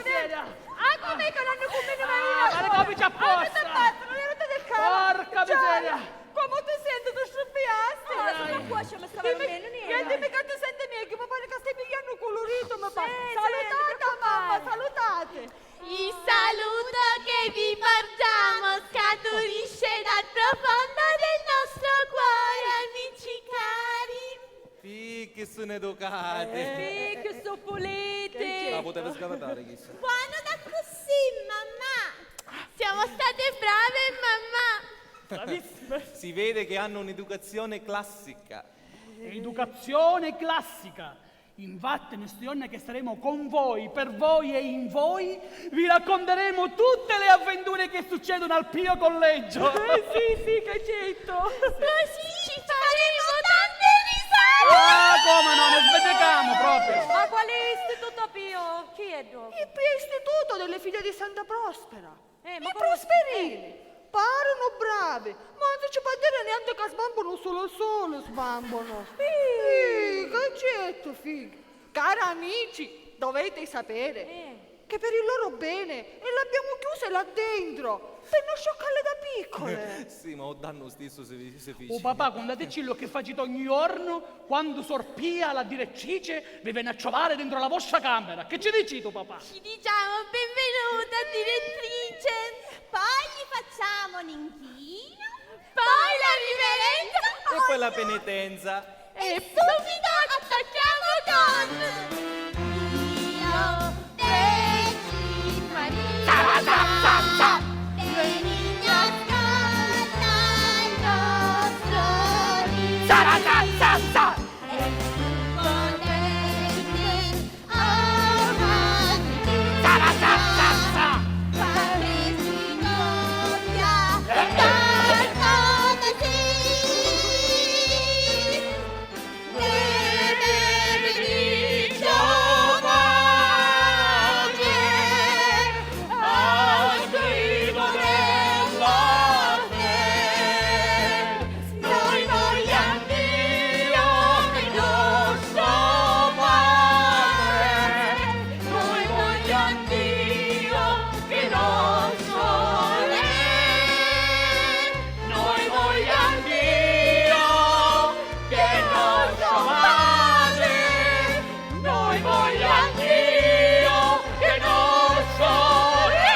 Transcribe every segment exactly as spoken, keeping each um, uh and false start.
miseria! Ah, come che non ne combini mai una? Ah, ma le comincia apposta! Ah, ma ti ammazzo, non ero del cavolo! Porca miseria! Come ti senti, ti strubbiasti? Ah, sotto a cuoscia mi stava bene, niente. Dimmi che ti senti meglio, mi pare che stai pigliando colorito, mi pare. Salutate a mamma, salutate! Il saluto che vi porgiamo scaturisce dal profondo del nostro cuore, amici cari. Sì, che sono educati. Sì, che sono puliti. Ma potete scavatare chi sono? Buono da così, mamma. Siamo state brave, mamma. Bravissime. Si vede che hanno un'educazione classica. Educazione classica. Infatti, sti giorni che saremo con voi, per voi e in voi, vi racconteremo tutte le avventure che succedono al Pio Collegio. Eh, sì, sì, che certo. Così ci faremo tante risate. Ah, come no, ne svendichiamo proprio. Ma quale istituto Pio? Chi è dopo? Il Pio Istituto delle figlie di Santa Prospera. Eh, ma I come si- prosperini! Parunu bravi, ma non si ci pò dire niente ca sbambunu sulu sulu, sbambunu. Sì, che certo, figlio. Cari amici, dovete sapere Eh. che per il loro bene e l'abbiamo chiuse là dentro, per non scioccarle da piccole. Sì, ma o dannu stesso se vi- se fici. O papà, contatecillo che facite ogni giorno quando Sor Pia, la direttrice, vi vene a trovare dentro la vostra camera. Che ci dicite, papà? Ci diciamo benvenuta, direttrice. Poi gli facciamo un inchino, poi la riverenza E poi la penitenza. E subito attacchiamo con Dio, Vergine Maria, Benigna Santa, il nostro Dio. E tu potente Noi vogliam Dio che nostro Padre, noi vogliam Dio che nostro Re, noi vogliam Dio che nostro Padre, noi vogliam Dio che nostro Re.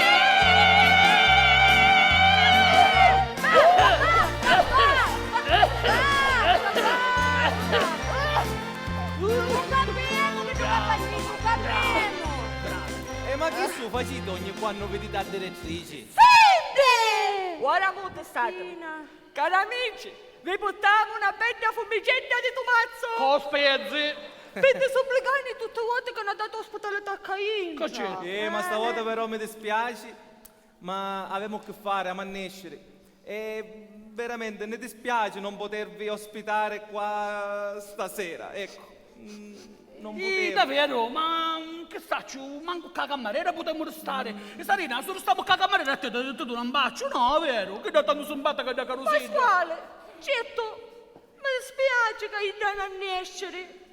Nun capemu chi tu ca faciti, nun capemu! E ma chi su faciti ogni quannu viditi a direttrici? Senti! Ora mutu statu. Cari amici, vi purtamu na bedda fummicedda di tumazzu! Cospezzi! Pi disubbligarni tutti i voti ca n'ha datu ospitalità ccà intra. Ca c'è? Eh, ma stavota però mi dispiaci, ma avemu a chi fari, amu a nesciri. E veramente mi dispiaci non potervi ospitare qua stasera, ecco. Mm, non Ih, potevo. Davvero? Ma, mm, che sacciu, mancu ccà a cammarera putemu ristari. E Sarina, si ristamu ccà a cammarera a te ti, ti duna un baciu, no, veru? Chidda è tantu simpatica, chidda carusidda. Pasquale, certu, mi dispiaci ca idda n'ha nesciri.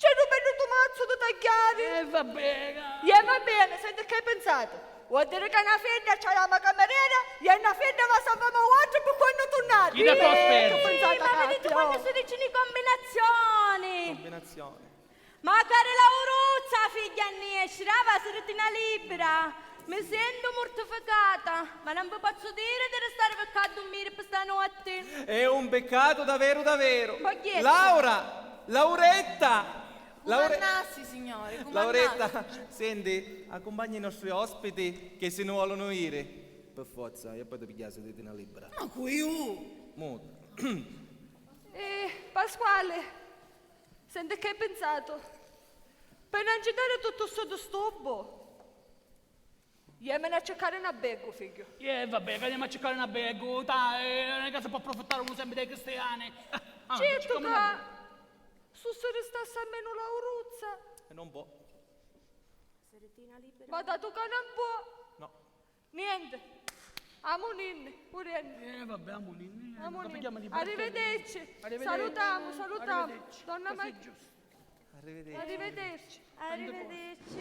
C'è un beddu tumazzu di tagghiari. E vabbè, ca- E va bene, senti che hai pensato. Vuol dire che una fedda ci aveva cammarera e una fedda va salvamo vuatri per quando tornate. Chi da Eh, prosperi? Che pensate, Sì, ma vedete Cazzo? Quando si dicono combinazioni. Combinazioni. Magari Lauruzza, figlia nescira, va siritina libera. Mi sento mortificata, ma non vi posso dire di restare ccà a dormire per stanotte. È un peccato davvero, davvero. Ma chi è? Laura! Lauretta! Laure- Cumannassi, signore, cumannassi. Lauretta, senti, accompagna i nostri ospiti che se ne vogliono ire. Per forza, e poi ti pigliassi di tina libera. Ma cu iu? Muta. Eh, Pasquale, senti che hai pensato? Per non ci dare tutto sto disturbo. Jemini a circari n'abbeggu, figghiu. Eh, vabbè, ca jemu a circari n'abbeggu, dai, non è che si può approfittare uno sempre dei cristiani. Ah, ah, Certu circami ca n'abbeggu. Su si ristassi almenu Lauruzza. E non può. Seretina libera. Ma dato ca non può. No. Niente. Amuninni, pure. Eh, vabbè, amuninni. Eh, Amuninni. Arrivederci. Arrivederci. Salutamu, salutamu. Arrivederci. Donna Così Mag- giusto. Arrivederci. Arrivederci. Arrivederci.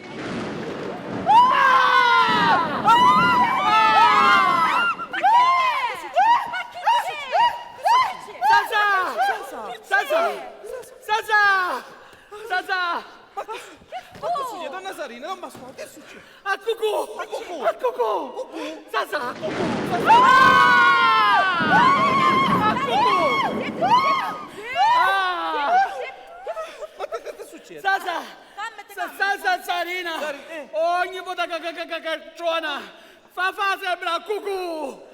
Sasa! Sasa! Sasa! Sasa! Ma che, ma che succede? Donna Sarina, non basta, che succede? A cucù! A cucù! A cucù! Cucù! Sasa! A cucù! Sasa! Ah! A cucù! Ah! Ma che, che succede? Sasa! Sa, sa, sa, Sarina! Ogni vota ca, ca, ca, ca, ca trona, fa, fa sempri a cucù!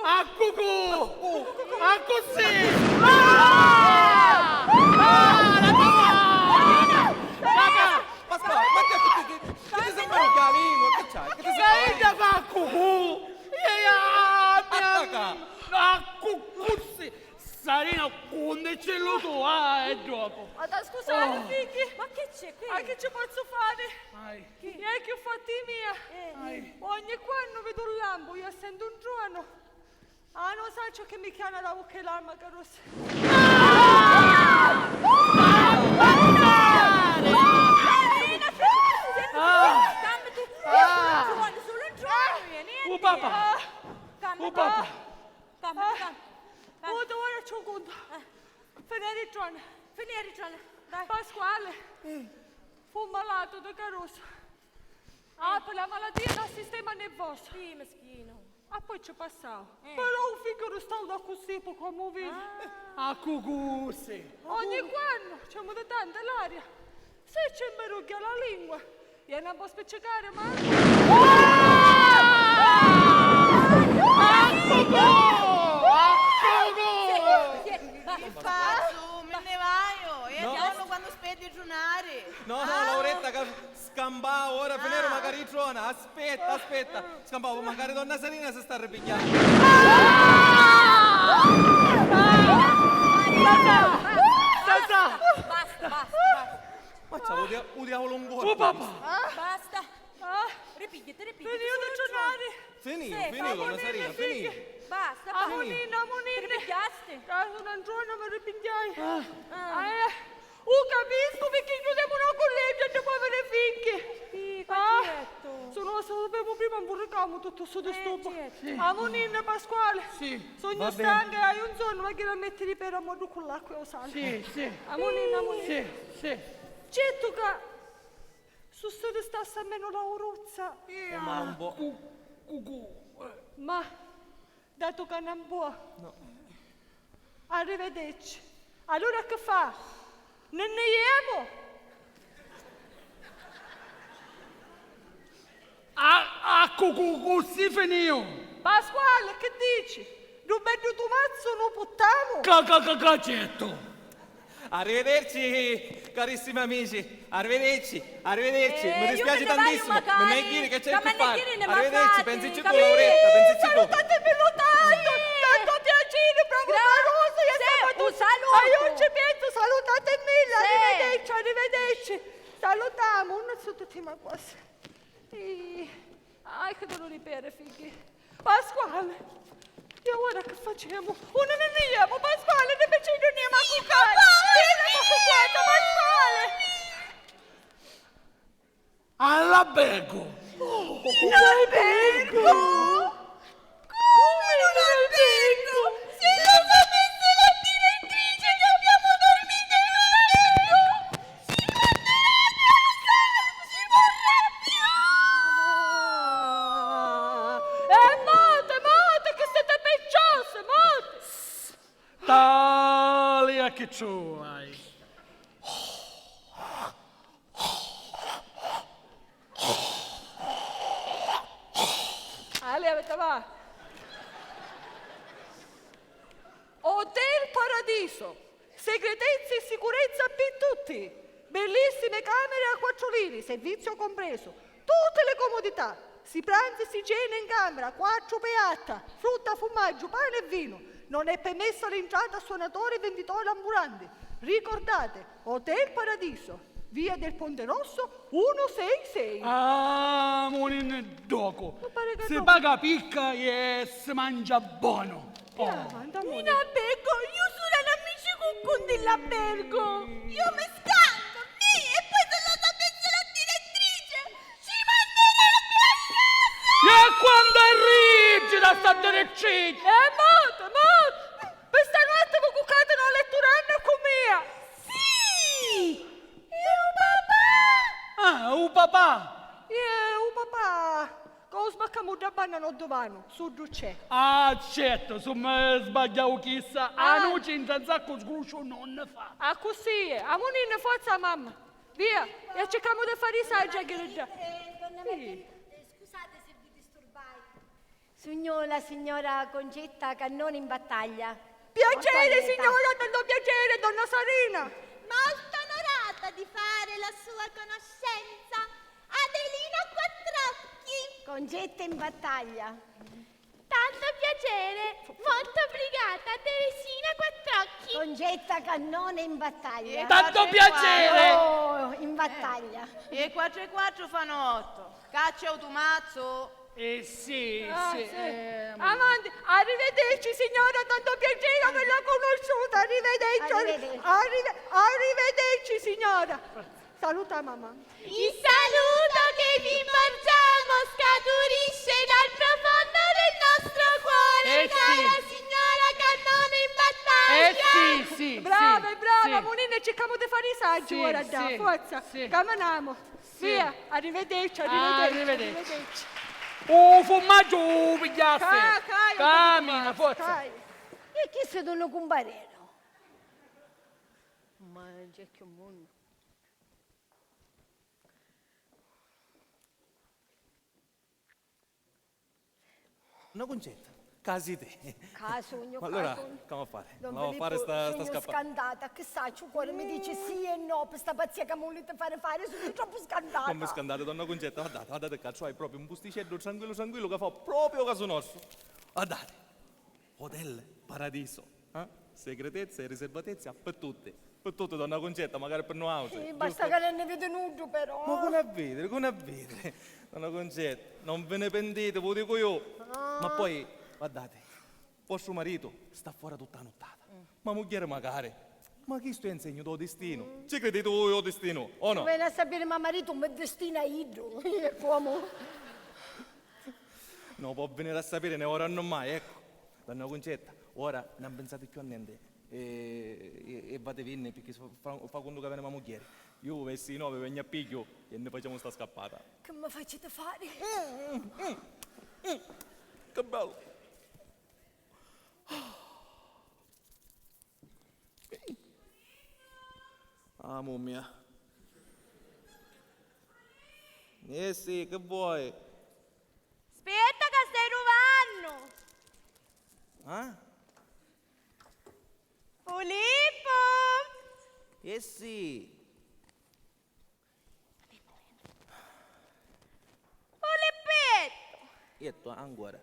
A cucù! Accussì! Ah! Ah, la tavana! Ma, ma, ma che, che, che, che ti sembra un galino? Che c'hai? Che ti sembra? Che fa cucù? Attacca! Accussì! Sarina, quannu c'è lu tu, ah, è dopo. Ma ta scusate, figghi. Ma che c'è qui? Ma che ci pozzu fari? Mai. Chi? È chiù fatti mia. Eh. Mai. Ogni quannu vidu un lampu, io sento un truonu. Ah, non saccio che mi chiana la bocca e l'arma che rossa. Ah! Ah! Sarina, fermati! Ah! Calmati. Ah! Ci vuole solo un truonu, niente. Oh, papà. Calmati. Oh, papà. Calmati, calmati. Ora ci conto. Finì di trona. Finì di trona. Dai. Pasquale fu malatu di carusu. Ah, per la malattia dal sistema nervoso. Sì, meschino. Ah, poi ci passau. Eh. Però u figghiu restau da così, poco a movere. Ah. A cucù sì. Ogni quanno ci muta tanto l'aria. Se ci imbrugghia la lingua, e non può spiccicare manco. Che fazzu? Mi ne vaio. E no. Torno quando speddi giunari. No, no, Lauretta, ca scambau, ora finero macari trona. Aspetta, aspetta. Scambau, macari donna Sarina si sta ripigghiannu. Basta, basta, basta. Ma c'ha u dia-, u diavolo in corpu. Oh, papà! Basta. Ripigghiati, ripigghiati. Finìu di trunari. Finìu, finìu, donna Sarina, finìu. Basta, basta. Amuninni, amuninni. Ti ripigghiasti? Ca sunu in tronu, mi ripigghiai. Ah. Ah, eh. U capiscu picchì chiudemu na cullegia di poveri figghi. Sì, certo. Se no sapemu prima, nfurricamu tuttu stu disturbu. Amuninni, Pasquale. Sì. Sugnu stanca e haiu un sonnu, ma chi la metti di pera moddu cu l'acqua e u sali. Sì, sì. Amuninni, amuninni. Sì, sì. Certu ca su si ristassi almenu la uruzza. Eh, ma un po'. Cu-, cucù, eh. Ma, datu ca non può. No. Arrivederci. Allura che fa? Non ne jemu? A, a cu, cu, cu si finìu? Pasquale, che dici? Ddu beddu tumazzu nu puttamu? Ca, ca, ca, ca, certu. Arrivederci, carissimi amici. Arrivederci, arrivederci. Mi dispiace tantissimo. Non è dire che c'è che fare. Arrivederci, pensici tu, Lauretta, pensici tu. Salutatemi lu tantu, tanto piacere, bravo Caruso, e un saluto. Io ci penso, salutatemi, arrivederci, arrivederci. Salutamu, non so tutti ma quasi. Ih, ai, che dolori per i figli. Pasquale, e ora che facemu? Uno ne ne jemu, Pasquale, ne facciamo ne ma cucare. Pasquale! All'albergo! In albergo? Come in un albergo? Se lo sapesse la direttrice che abbiamo dormito in un albergo! Si manderà a casa, si vorrà più! E mote, mote, che siete pecciose, mote! Talia che tu hai. Ale, avete va. Hotel Paradiso, segretezza e sicurezza per tutti. Bellissime camere a quattro liri, servizio compreso. Tutte le comodità. Si pranza e si cena in camera, quattro piatta, frutta, formaggio, pane e vino. Non è permessa l'entrata a suonatori e venditori ambulanti. Ricordate, Hotel Paradiso, via del Ponte Rosso, uno sei sei. Ah, muninni ddocu. Si paga picca e si mangia bonu. Oh. In albergo, io sono amici con, con dell'albergo. Io mi scanto, mi E quantu è rigida sta direttrice! E moti, moti! Pi stanotti vi cuccati nô lettu rennu cu mia! Sì! E u papà? Ah, u papà! E u papà! Cu u sbaccamuddu a banna nô duvanu, suddu c'è. Ah, certu, su mi sbagghiau chissa, a nuci intra 'n saccu sgrusciu non ne fa. Accussì è, amuninni forza mamma. Via, e circamu di fari i saggi a ghiridda. Eh, donna Margherita, eh, scusate se vi disturbai. Sugnu la signora Concetta Cannone in battaglia. Piacere, signora, tanto piacere, donna Sarina. Molto onorata di fare la sua conoscenza. Adelina Quattrocchi. Concetta in battaglia. Tanto piacere, molto obrigata, Teresina Quattrocchi. Concetta Cannone in battaglia. Tanto piacere! Oh, in battaglia. E quattro e quattro fanno otto. Caccia u tumazzu. Eh sì, ah, sì, sì. Ehm. Avanti, arrivederci signora, tanto piacere averla conosciuta, arrivederci, arri-, arrivederci. Arrive-, arrivederci signora. Saluta mamma. Il saluto che vi porgiamo scaturisce dal profondo del nostro cuore, eh, cara sì, signora Cannone in battaglia. Eh sì, sì, brava, sì, brava, sì. Munina, circamu di fari i saggi, sì, ora, sì, dai, forza, sì. Caminamu. Sì. Via, arrivederci, ah, arrivederci, arrivederci. U furmaggio u pigghiasti? Ca-, cai, camina, forza. Cai. E chi si dunu cumparenu? Ma non c'è più mondo. Donna Cuncetta, ca si te. Ca sugnu, ca sugnu. Ma allora, c'amu a fari? Don Filippo, sta, sta sugnu scantata, chi sacciu, u core mi dici sì e no, pi sta pazzia ca mi vuliti fari fari, sugnu troppu scantata. Non vi scantate, donna Cuncetta, guardate, guardate ca ci hai proprio un pusticeddu tranquillu, tranquillu, ca fa proprio casu nostru. Guardate, Hotel Paradiso. Eh? Segretezza e riservatezza pi tutti. Pi tutti, donna Cuncetta, macari pi nuautri. Sì, basta ca non ne vidi nuddu, però. Ma cu n'ha a vidiri, cu n'ha a vidiri? Donna Cuncetta, non vi ne pentite, vi dicu io. Ah. Ma poi, guardate, vostru maritu sta fora tutta la nuttata. Mm. Ma mugghieri macari. Ma chistu è un segnu dô distinu. Mm. Ci crediti voi ô distinu, o no? Veni a sapiri, ma maritu mi distina iddu. E comu? No po' veniri a sapiri, né ora né mai, ecco. Donna Cuncetta, ora non pensate più a niente e, e, e vatevinni, perché fa, fa, fa conto ca veni ma mugghieri. Io verso i nove vegnu a pigghiu e ne facciamo sta scappata. Che mi faciti fari? Mm, mm, mm, mm. Che bello. Ah, mummia. Eh sì, che vuoi? Aspetta ca stai ruvannu! Eh? Filippo! Eh sì! Filippettu! Iettu ancora.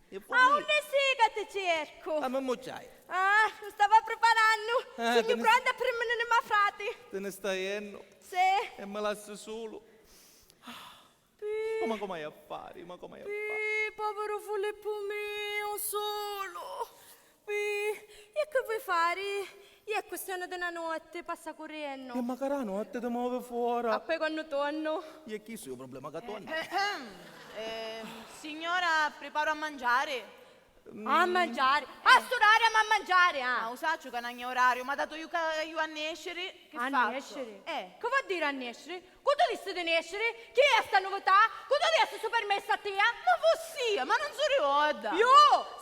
E poi... Aunni si ca ti cercu? A mi mucciai. Ah, mi stava preparannu. Ah, sugnu pronta a primminiri ma frati. Ti ne stai jennu? Sì. E mi lassi sulu. Pi... Ma comu hai a fari? Ma comu hai a fari? Pi, poviru Filippu miu, sulu. Pi, e chi vui fari? È questione di na notti, passa curriennu. E macari a notti ti movi fora. A poi quannu tonnu? E chi su è u problema ca tonnu? Eh, signora, preparo a mangiare. Mm. A mangiari? A st'urariu amu a mangiari, ah! Ma u sacciu ca non è orario, ma dato io ca io a nesciri, che faccio? A nesciri? Eh. Chi vuol dire a nesciri? Cu tu dissi di nesciri? Chi è sta novità? Cu tu disti stu permessu a tia? Ma vossia, ma non so ricorda. Io?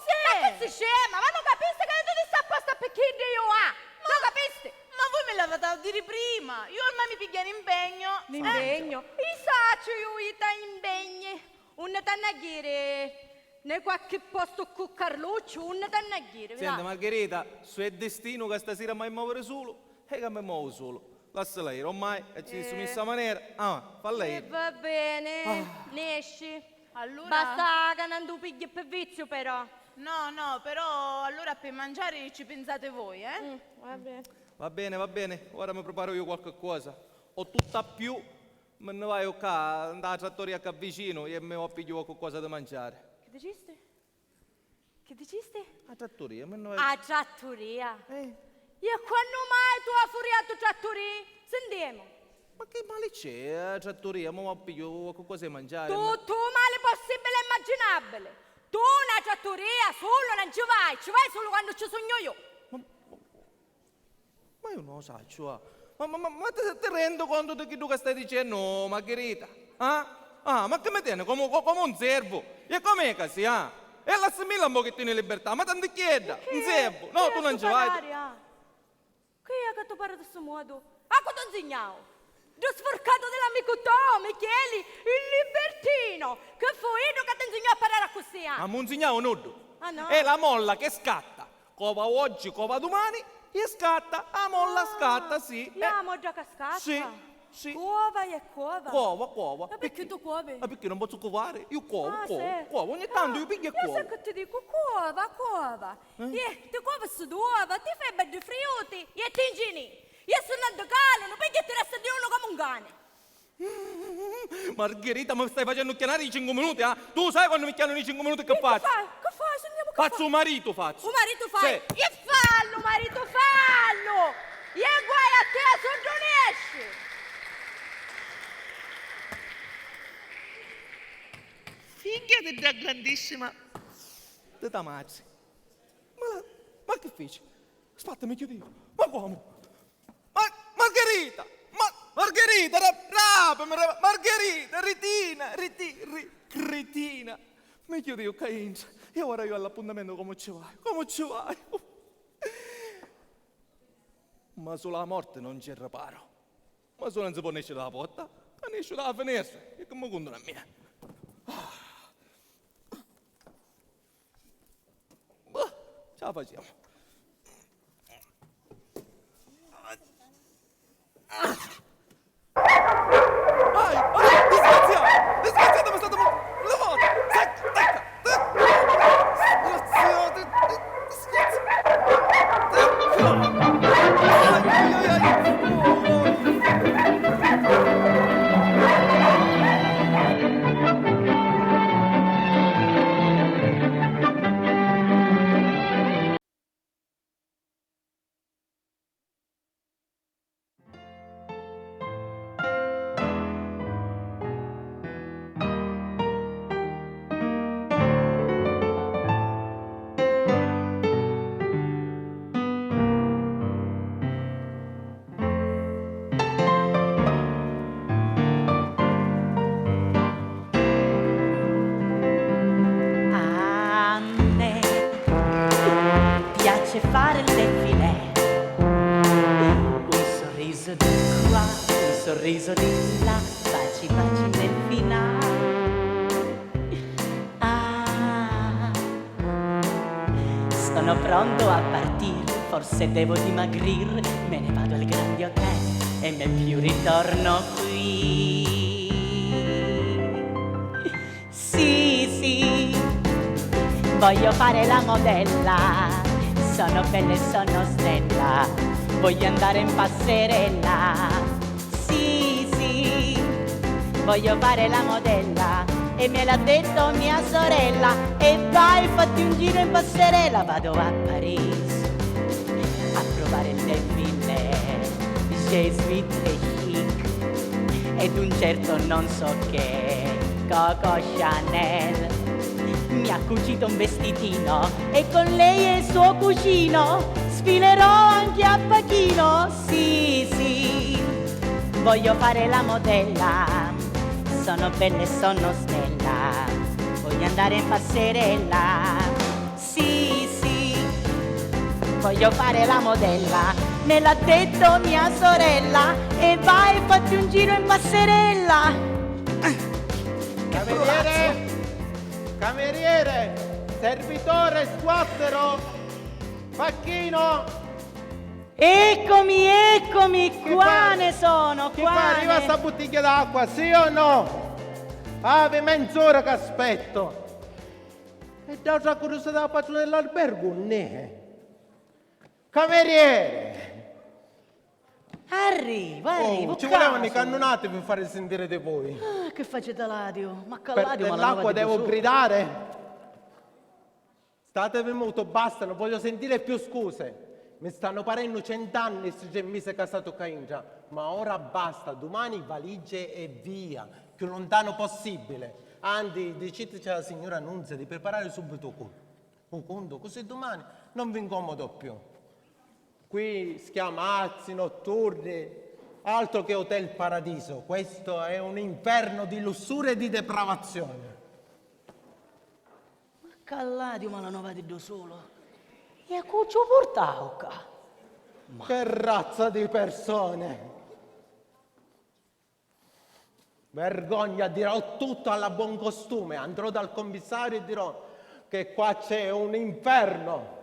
Sì. Ma chi si scema? Ma non capisti ca io tu dissi apposta picchì di io, ah? Non capisti? Ma voi me l'avete a dire prima. Io ormai mi pigghiai un impegno. L'impegno? Eh. I sacciu io i to impegni. Unni t'hannu a ghiri? Nni qualchi postu ccu Carlucciu, unni t'hannu a ghiri? Senti, Margherita, su è distinu ca stasira m'hai a moviri sulu, e ca mi movu sulu. Lassala iri, ormai, e ci dissi in sta manera. Ah, falla iri. E va bene, nesci. Allura? Basta ca non tu pigli pi viziu, però. No, no, però allora pi mangiari ci pinsati voi, eh? Mm, va bene. Va bene, va bene, ora mi preparo io qualche cosa. O tuttu a più, mi nni vaiu ccà, nta a trattoria ccà vicinu, e mi pigghiu qualcosa di mangiari. Chi dicisti? Chi dicisti? A trattoria, mi nni vaiu. A trattoria? Eh. E quannu mai tu hai furiatu trattoria? Sentimu. Ma chi mali c'è a trattoria? Mo pigghiu qualcosa di mangiari. Tuttu u mali possibili e inimmaginabili. Tu na tratturia sulu non ci vai, ci vai sulu quannu ci sugnu iu. Ma, ma, ma iu non lu sacciu, ah. Ma, ma, ma, ma ti, ti rendi contu di chiddu ca stai dicennu, Margherita? Ah? Ah, ma chi mi teni comu, co-, comu un servu? E com'è ca si, ah? E lassimilla un pochettinu di libertà, ma tanticchiedda, un servu. No, tu non ci vai. Chi è ca tu parri di stu modu? A cu tu nzignau? Ddu sfurcatu di l'amicu to, Micheli, il libertino, chi fu iddu ca ti nzignau a parrari accussì, ah? Ma mu nzignau nuddu. Ah, no? È la molla che scatta, cova oggi, cova dumani, e scatta, a molla scatta, sì. Ah, la molla ca scatta? Sì, sì. Cova e cova. Cova, cova. Ma picchì tu covi? Ma picchì non pozzu covari? Io covu, covu, covu. Ogni tantu io pigghiu e covu. Io sai che ti dicu, cova, cova. Eh? Iè, ti covi stu d'uova, ti fai beddi friuti, iè ti ncini, iè su non ti calunu, pigghia e ti resta di unu comu un cani. Margherita, mi stai facennu chianari di cincu minuti, ah? Tu sai quannu mi chianunu di cincu minuti che facciu? Che fai? Che fai, signor? Fazzu u maritu, fazzu. U maritu fai? Sì. E fallu, maritu, fallu! Iè guai a tia, suddu nesci! Figghia di dda grandissima di ta matri. Ma, ma chi fici? Spattami, chiudì. Ma comu? Ma, Margherita! Ma, Margherita, ra-, rapimi, ra-, Margherita, Ritina, Riti-, Ri-, Ritina. Mi chiudì ccà intra. E ora io all'appuntamento comu ci vaiu? Comu ci vaiu? Ma sulu a morti non c'è riparo. Ma sulu non si può nesciri da la porta, ca nesciu da la finestra. E chi mi cuntanu a mia? Ah. Boh, ce la facemu. Ai, ai, disgraziato! Disgraziato, mi state mo-, la foto! Sacca, tacca, tacca! Disgraziato, di-, disgraziato! Tacca! Ai, ai, ai, ai! Oh, oh. A me piace fare il defilè, un sorriso di qua, un sorriso di là, baci, baci nel finale. Ah, sono pronto a partire, forse devo dimagrir, me ne vado al grande hotel e mai più ritorno qui. Sì, sì, voglio fare la modella, sono bella e sono snella, voglio andare in passerella. Sì, sì, voglio fare la modella e me l'ha detto mia sorella. E vai, fatti un giro in passerella, vado a Parigi a provare il defilè, je suis très chic, ed un certo non so che, Coco Chanel, mi ha cucito un vestitino e con lei e il suo cugino sfilerò anche a Pachino. Sì, sì, voglio fare la modella, sono bella e sono snella, voglio andare in passerella. Sì, sì, voglio fare la modella, me l'ha detto mia sorella, e vai, fatti un giro in passerella. Cameriere! Cameriere! Servitore, sguazzero! Facchino! Eccomi, eccomi, qua ne sono, qua ne. Arriva sta buttiglia d'acqua, sì o no? Havi menz'ora che aspettu. E d'autra curiosità, patrone dell'albergu, nè. Cameriere! Arrivu, arrivu. Oh, ci volevano i cannonati per fare sentire di voi. Ah, che facete l'adio? Ma che l'adio, ma l'acqua devo gridare? Statevi muto, basta, non voglio sentire più scuse. Mi stanno parennu cent'anni sti tre misi ca statu ccà intra, ma ora basta, dumani valigie e via, più lontano possibile. Anzi, diciteci alla signora Nunzia di preparare subito u conto. U conto, così domani non vi incomodo più. Qui schiamazzi, notturni, altro che Hotel Paradiso, questo è un inferno di lussuria e di depravazione. Ma callati u malanova di ddu sulu. E cu ci u purtau ccà? Ma che razza di persone! Vergogna, dirò tutto alla buon costume, andrò dal commissario e dirò che qua c'è un inferno.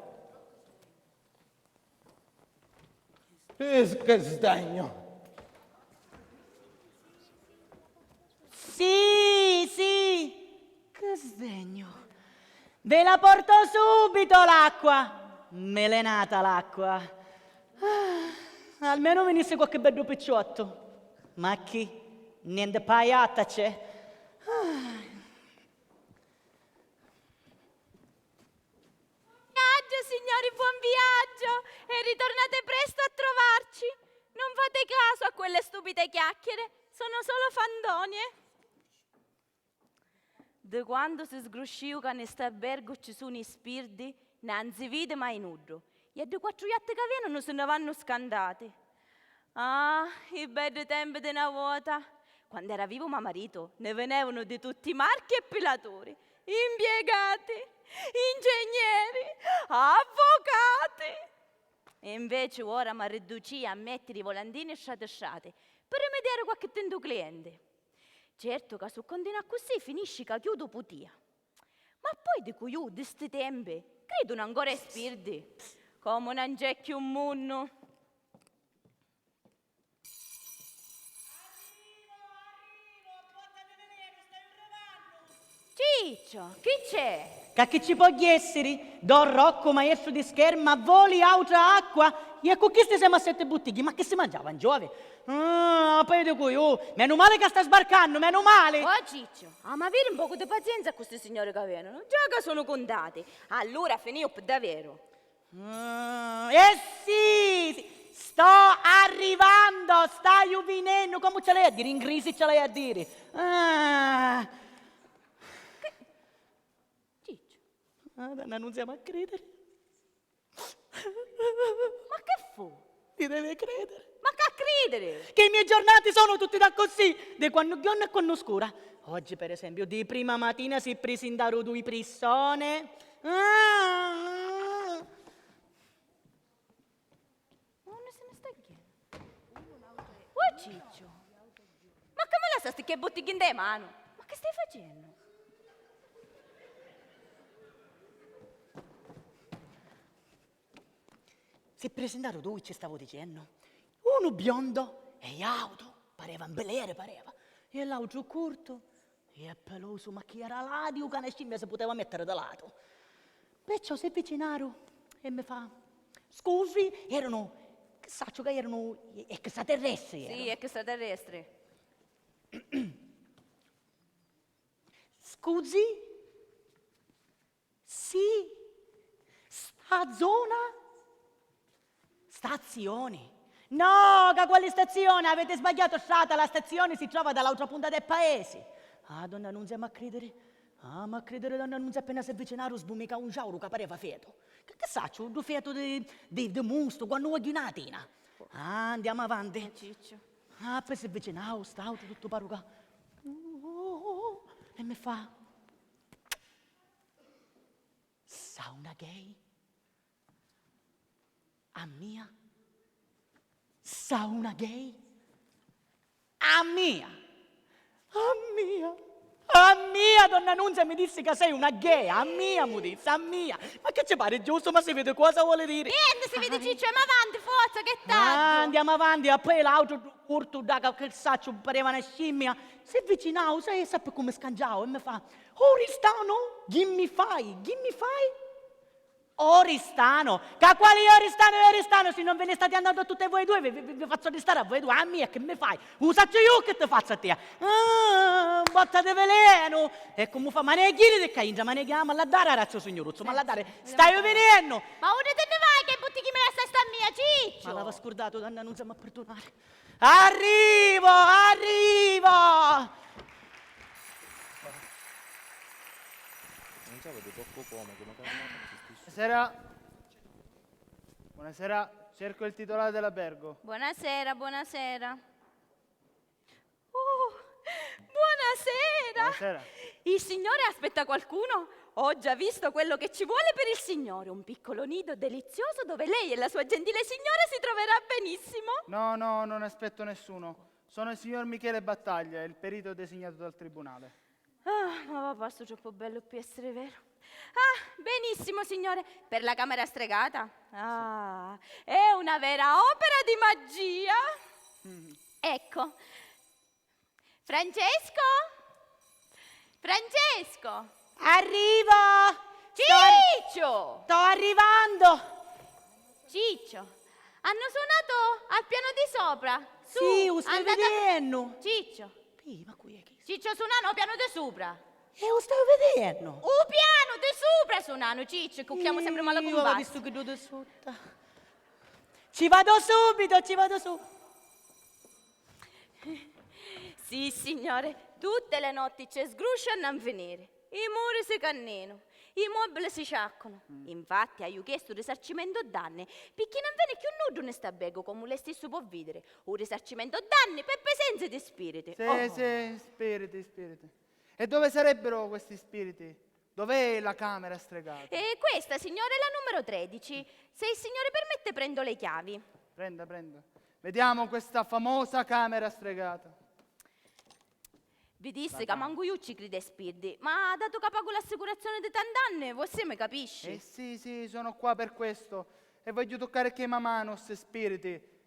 Che sdegno! Sì, sì, che sdegno! Ve la porto subito l'acqua! Melenata l'acqua! Ah, almenu vinissi qualche beddu picciottu! Ma chi? Niente paiatta c'è? Ah. Viaggio, signori, buon viaggio! E ritornate presto a trovarci! Non fate caso a quelle stupide chiacchiere, sono solo fandonie. Di quandu si sgruscìu ca nni st'albergu ci sunu i spirdi, nan si vidi mai nuddu, e ddi quattru jatti ca venunu si nni vannu scantati. Ah, i beddi tempi di na vota! Quand'era vivu ma maritu, nni venevunu di tutti i marchi e pilaturi, impiegati, ingegneri, avvocati! E inveci ora m'arridducìa a mèttiri i volantini strati strati pi rimediari qualchi tintu clienti. Certu ca s'u continua accussì finisci ca chiudu putìa. Ma poi dicu iu, di sti tempi, cridunu ancora ai spirdi? Comu nan c'è cchiù munnu! Ciccio, chi c'è? Ca chi ci pò jessiri? Don Roccu, maestru di scherma, voli autra acqua? E cu chisti semu a setti buttigghi, ma chi si mangiava, ngiove? Ah, poi dicu iu, menu mali ca sta sbarcannu, menu mali! Oh Ciccio, ama aviri un pocu di pazienza cu sti signori ca venunu, già ca sunu cuntati. Allura finìu pi daveru. Mm, eh sì, sì, sto arrivando, staiu vinennu, comu ci l'hai a diri? In grisi ci l'hai a diri. Ah. Ciccio. Ah, donna, nun siamo a credere. Ma che fu? Ti devi credere. Ma che credere? Che i miei giornati sono tutti da così, di quannu ghionna e quannu scura. Oggi, per esempio, di prima matina si prisintaru dui prissone. Ah! Ma unni si nni sta jennu? Oh Ciccio! Ma ca mi lassasti chê buttigghi nta manu? Ma chi stai facennu? Si prisintaru dui, ci stavu dicennu. Unu biondu e jautu, pareva un bileri, pareva, e l'autru curtu e pelusu, ma chi era ladiu ca na scimmia si puteva mettiri di latu. Perciò si vicinaru e mi fa: "Scusi, eranu, chi sacciu ca eranu extraterrestri, eranu." Sì, extraterrestri. Scusi? Sì, sta zona? Stazioni? No, ca quali stazioni? Avete sbagliato strada, la stazione si trova dall'altra punta del paese. Ah, donna Nunzia, ma cridere, ah, ma cridere, donna Nunzia, appena si avvicinaru sbumicau un giauru ca pareva fetu. Che, che sacciu, ddu fetu di, di, di mustu, quannu vogghiu na tina. Ah, andiamo avanti. Eh, Ciccio. Ah, poi si avvicinau, stautu tuttu paru ca. E mi fa: "Sauna gay? A mia? Sauna gay? A mia? A mia? A mia, donna Nunzia mi dissi ca sei una gay, a mia mu dissi, a mia. Ma che ci pari giustu, ma si vidi cosa vuole dire?" Niente, si vidi, Ciccio, ma avanti, forza, che tanto. Ah, andiamo avanti, e poi l'autru curtu, dda ca, che sacciu, pareva na scimmia. Si avvicinau, sai, e sappi comu scangiau e mi fa: "Oristano, chi mi fai? Chi mi fai?" "Oristano? Ca quali Oristano e Oristano? Si non ve ne state andando tutte voi due, vi, vi, vi faccio restare a voi due. A mia che mi fai? U sacciu iu che ti fazzu a tia." Ah, botta di velenu! E comu fa? Ma ne ghiri di ca intra, ma ne ghiri, ma l'addari, arazzu signuruzzu, ma l'addari. Staiu vinennu! Ma unni ti nni vai che butti chi mi lassaste a mia, Ciccio? Ma l'ava scurdatu, donna Nunzia, ma perdunari. Arrivo, arrivo! Non sapevo troppo come, come che non esistisse. Buonasera. Buonasera, cerco il titolare dell'albergo. Buonasera, buonasera. Oh, buonasera! Buonasera. Il Signore aspetta qualcuno? Ho già visto quello che ci vuole per il Signore, un piccolo nido delizioso dove lei e la sua gentile signora si troverà benissimo. No, no, non aspetto nessuno. Sono il signor Michele Battaglia, il perito designato dal tribunale. Ah, ma va, posto troppo bello per essere vero. Ah, benissimo, signore. Per la camera stregata? Ah, è una vera opera di magia. Mm. Ecco. Francesco? Francesco! Arrivo! Sto arri-, Ciccio! Sto arrivando! Ciccio, hanno suonato al piano di sopra. Su, sì, u staiu vidennu. Ciccio. Pì, ma cu è chi? Ciccio, sunanu o pianu di supra. E u staiu vidennu. U pianu di supra sunanu, Ciccio, cucchiamo sempre male. Io ho visto che di sotto. Ci vado subito, ci vado su. Sì, signore, tutte le notti c'è sgruscio a non finire. I muri si canninu, i mobili si ciaccunu. Mm. Infatti, haiu chiestu u risarcimento danni, picchì non vene più nuddu nni sta bega, comu lei stissu può vidiri. U risarcimento danni per presenza di spiriti. Sì, oh, sì, spiriti, spiriti. E dove sarebbero questi spiriti? Dov'è la camera stregata? E questa, signore, è la numero tredici. Se il signore permette, prendo le chiavi. Prenda, prenda. Vediamo questa famosa camera stregata. Vi dissi ca mancu iu ci cridi ai spirdi, ma datu ca pagu l'assicurazioni di tant'anni, vossia mi capisci. Eh sì, sì, sono qua per questo. E voglio toccare che mamano sti spiriti.